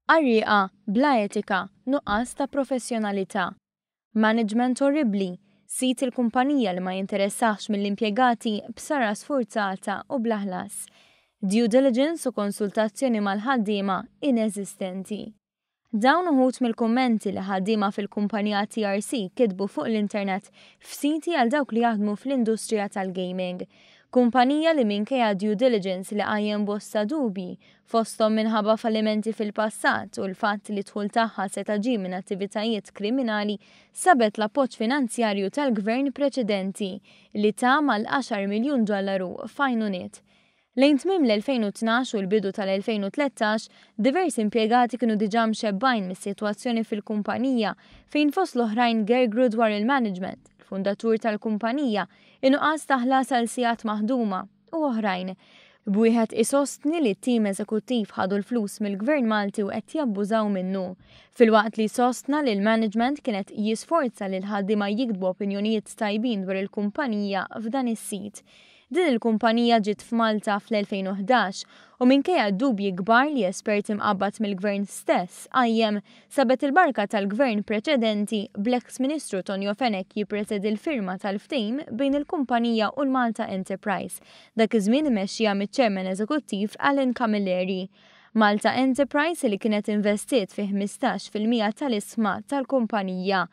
Qarrieqa, bla etika, nuqqas ta' professjonalità. Management orribbli, sid il-kumpanija li ma jinteressahx mill-impjegati b'sara sfurzata u bla ħlas. Due diligence u konsultazzjoni mal-ħaddiema ineżistenti. Dawn uħud mill-kummenti li ħaddiema fil-kumpanija TRC kitbu fuq l-internet f'siti għal dawk li jaħdmu fl-industrija tal-gaming. Kumpanija li minkejja due diligence li qajjem bosta dubji, fosthom minħabba fallimenti fil-passat u l-fatt li d-dħul tagħha seta' ġie minn attivitajiet kriminali, sabet l-appoġġ finanzjarju tal-Gvern preċedenti li ta mal-għaxar miljun dollaru f'għajnuniet. Lejn tmiem l-2012 u l-bidu tal-2013, diversi impjegati kienu diġà mxebbgħin mis-sitwazzjoni fil-kumpanija fejn fost l-oħrajn gergru dwar il-management, il-fundatur tal-kumpanija, in-nuqqas ta' ħlas għal sigħat maħduma, u oħrajn. B'wieħed isostni li t-tim eżekuttiv ħadu l-flus mill-Gvern Malti u qed jabbużaw minnu. Filwaqt li sostna li l-management kien qed jisforza lill-ħaddiema jiktbu opinjonijiet tajbin dwar il-kumpanija f'dan is-sit. Din il-kumpanija ġiet f'Malta fl-2011 u minkejja d-dubji kbar li espert imqabbad mill-Gvern stess qajjem, sabet il-barka tal-Gvern preċedenti bl-eks Ministru Tonio Fenech jippresedi l-firma tal-ftehim bejn il-kumpanija u l-Malta Enterprise, dak iż-żmien immexxija miċ-Chairman Eżekuttiv Alan Camilleri. Malta Enterprise li kienet investiet fi 15% tal-ishma tal-kumpanija.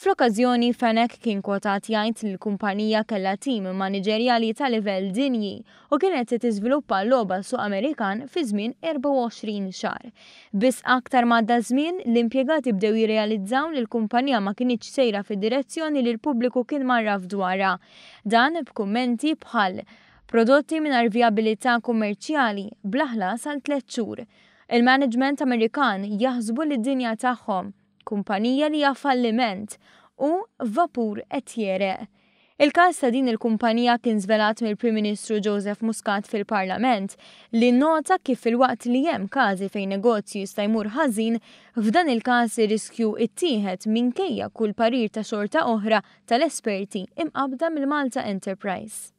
Fl-okkażjoni, Fenech kien kwotat jgħid li l-kumpanija kellha tim maniġerjali ta' livell dinji u kienet se tiżviluppa logħba suq Amerikan fi żmien 24 xahar. Biss aktar m'għadda ż-żmien, l-impjegati bdew jirrealizzaw li l-kumpanija ma kinitx sejra fid-direzzjoni li l-pubbliku kien mgħarraf dwarha. Dan b'kummenti bħal, Prodotti mingħajr vijabilità kummerċjali, bla ħlas għal tlett xhur. Il-management Amerikan jaħsbu li d-dinja tagħhom. kumpanija li hija falliment u vapur qed jegħreq. Il-każ ta' din il-kumpanija kien żvelat mill-Prim Ministru Joseph Muscat fil-Parlament li nnota kif filwaqt li hemm każi fejn negozju jista' jmur ħażin, f'dan il-każ ir-riskju ttieħed minkejja kull parir ta' xorta oħra tal-esperti imqabbda mill-Malta Enterprise.